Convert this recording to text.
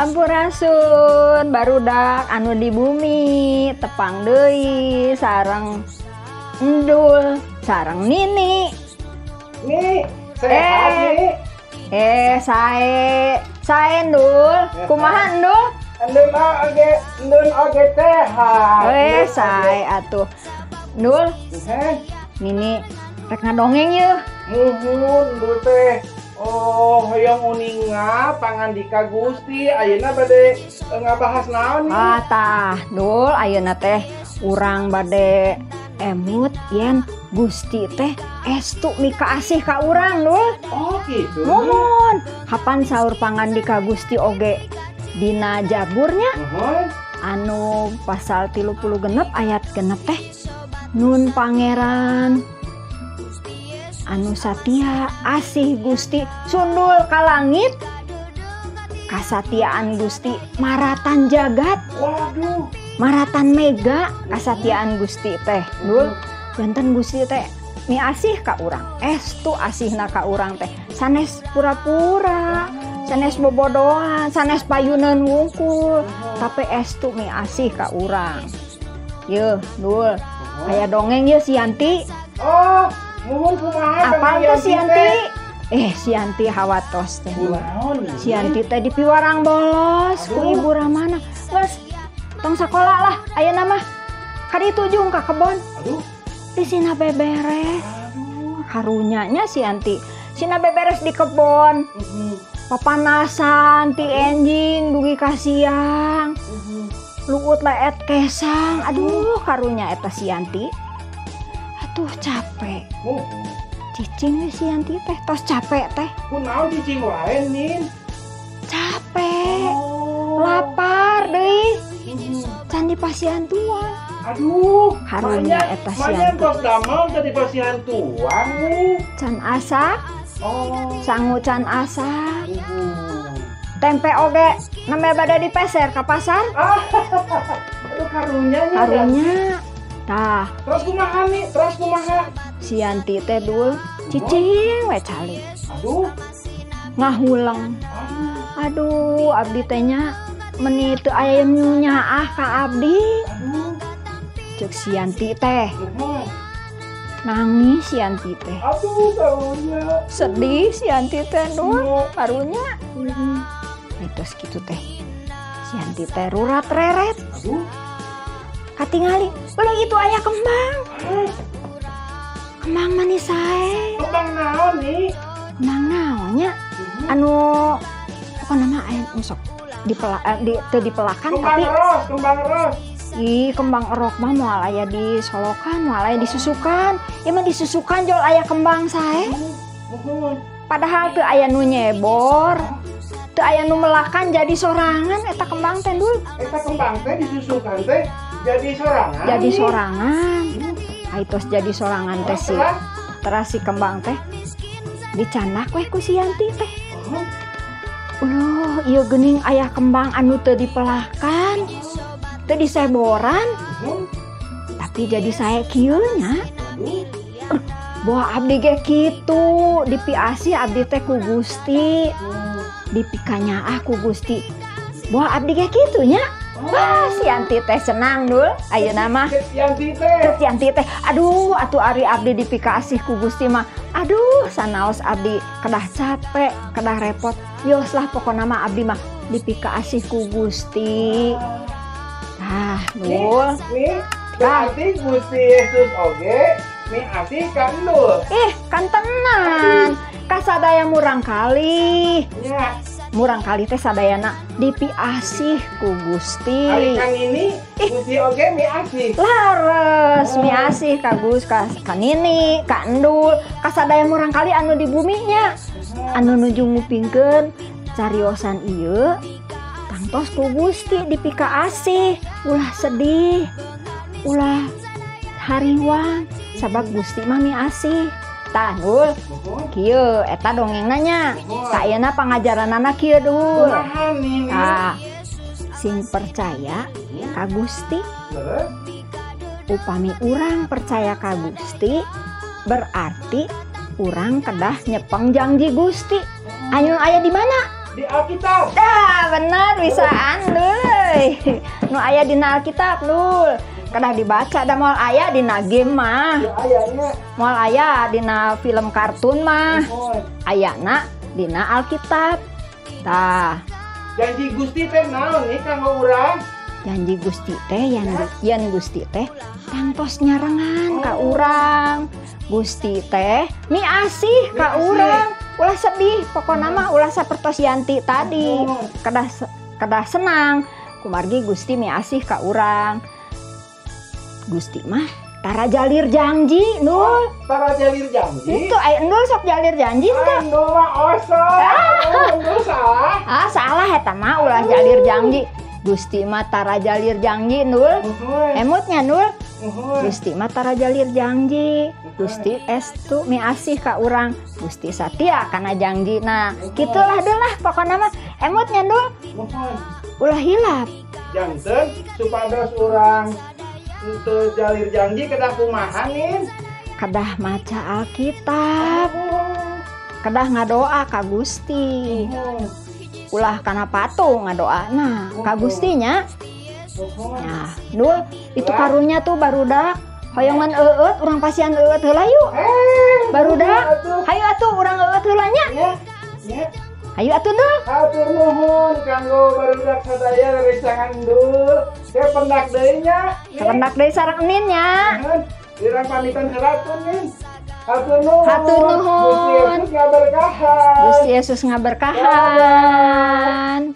Sampurasun barudak anu di bumi tepang deui sareng Endul sareng Nini. Nih, sehat nih. Sae sae Endul, kumaha Endul? Endul oge, endul oge sehat. Sae atuh. Endul, Nini rek ngadongeng yeuh. Muhun, Endul teh. Oh, hoyong uninga pangandika Gusti ayeuna bade ngabahas naon nih? Ah tah, Dul, ayeuna teh urang bade emut yen Gusti teh estu mikaasih ka urang, Dul. Oh, gitu. Muhun, kapan saur pangandika Gusti oge dina Jaburnya? Muhun. Anu pasal 36 ayat 6 teh, Nun Pangeran anu satia asih Gusti sundul ka langit, kasatiaan Gusti maratan jagat. Waduh. Maratan mega kasatiaan Gusti teh, Dul. Janten Gusti teh miasih ka urang, estu asihna ka urang teh sanes pura-pura, sanes bobodohan, sanes payuneun wungkul, tapi estu miasih ka urang. Yeuh, Dul, aya dongeng yeuh si Yanti. Oh, muhun, kumaha? Apal tuh si Yanti? Si Yanti hawatos teh, Dul. Kunaon? Si Yanti teh dipiwarang bolos ku Aduh. Ibu Ramana. Geus tong sakola lah ayeuna mah. Kaditu jung ka kebon. Aduh. Di sina beberes. Aduh. Karunya nya si Yanti. Sina beberes di kebon. Papanasan ti enjing dugi ka siang. Luut leet kesang. Aduh, karunya eta si Yanti. Aduh, capek. Cicing we si Yanti teh, tos capek teh. Kunaon cicing wae, Nin? Capek. Oh. Lapar deui. Can dipasihan tuang. Aduh, Karunya eta si manya Yanti. Tos damel teh dipasihan tuang. Can asak, Oh. sangu can asak. Tempe oge nembe bade dipeser ka pasar. Ah, aduh, karunya nya. Karunya. Tah, Terus kumaha nih? Terus kumaha? Si Yanti teh, Dul, cicing we calik. Aduh. Ngahuleng. Aduh. Aduh, abdi teh nya meni teu aya nu nyaah ka abdi. Aduh. Ceuk si Yanti teh. Muhun. Nangis si Yanti teh. Aduh, karunya. Sedih si Yanti teh, Dul. Iya. Karunya. Terus gitu teh. Si Yanti teh rurat reret. Aduh. Katingali, ulah itu aya kembang. Ah, Kembang manis sae. Kembang naon nih? Kembang naonnya? Anu pokokna mah aya nu sok dipela, di, teu dipelakan. Kembang tapi ros, kembang ros. Ih, kembang erok mah moal aya di solokan, moal aya di susukan. Ieu mah di susukan jol aya kembang sae. Muhun. Padahal teu aya nu nyebor. Teu aya nu melakan, jadi sorangan eta kembang teh, Dul. Eta kembang teh disusukan teh jadi sorangan. Jadi nih. Sorangan. Ai tos jadi sorangan teh si Terus? Teras si kembang teh dicandak weh ku si Yanti teh. Oh. Uluh, ieu geuning aya kembang anu teu dipelakan, teu diseboran, Muhun. tapi jadi sae kieu nya. Aduh. Boa abdi ge kitu, dipiasih abdi teh ku Gusti, dipikanyaah ku Gusti. Boa abdi ge kitu nya. Wah, si Yanti teh senang, Dul. Ayeuna mah. Cek Yanti teh. Cek Yanti teh, aduh, atuh ari abdi dipikaasih ku Gusti mah. Aduh, sanaos abdi kedah capek, kedah repot. Yos lah pokona mah abdi mah dipikaasih ku Gusti. Ah, Dul. Nih, berarti Gusti Yesus oge miasih ka Endul. Ih, kan tenan. Kasadaya murangkalih. Nya, Murangkalih teh sadayana dipiasih ku Gusti. Ari kan ini Gusti oge miasih. Lares Oh. miasih ka Gus, ka Nini, ka Endul, kasadaya murangkalih anu di buminya. Anu nuju ngupingkeun cariosan ieu tangtos ku Gusti dipikaasih, ulah sedih, ulah hariwang, sabab Gusti mah miasih. Tah, Dul, Muhun. Kieu eta dongengna nya. Tah, ayeuna pangajaranana kieu, Dul. Kumaha nih? Tah, sing percaya ka Gusti. Terus? Upami urang percaya ka Gusti berarti urang kedah nyepeng janji Gusti anu aya di mana? Di Alkitab. Dah bener bisaan leuy. Nu aya dina Alkitab lul. Kedah dibaca da moal aya dina game mah. Ya ayana. Moal aya dina film kartun mah. Ayana dina Alkitab. Tah. Janji Gusti teh naon nih kanggo urang? Janji Gusti teh yen Gusti teh tangtos nyarengan ka urang. Gusti teh miasih ka urang. Ulah sedih, pokona mah ulah sapertos Yanti tadi. Kedah senang kumargi Gusti miasih ka urang. Gusti mah tara jalir janji, Nul. Tara jalir janji? Itu aya Endul sok jalir janji teh. Endul mah osok. Endul salah. Ah, salah eta mah ulah jalir janji. Gusti mah tara jalir janji, Nul. Emutnya, Nul. Gusti mah tara jalir janji. Gusti estu miasih ka urang. Gusti satia kana janji. Nah, kitulah dul lah pokona mah. Emutnya, Nul. Ulah hilap. Janten supados urang teu jalir janji kedah kumaha nih? Kedah maca Alkitab. Kedah ngadoa ka Gusti. Ulah kana patung ngadoana ka Gustinya. Nah, Nul, itu karunya tuh barudak hoyongan eueut urang pasian eueut heula yuk. Barudak, hayu atuh urang eueut heula nya. Hayu atuh Nul. Hatur nuhun kanggo barudak sadaya rerencangan Ndul. Teh pendak deui nya. Pendak deui sareng Enin nya. Urang pamitan heula tuh Nin. Hatur nuhun. Hatur nuhun. Gusti Yesus ngaberkahan. Gusti Yesus ngaberkahan.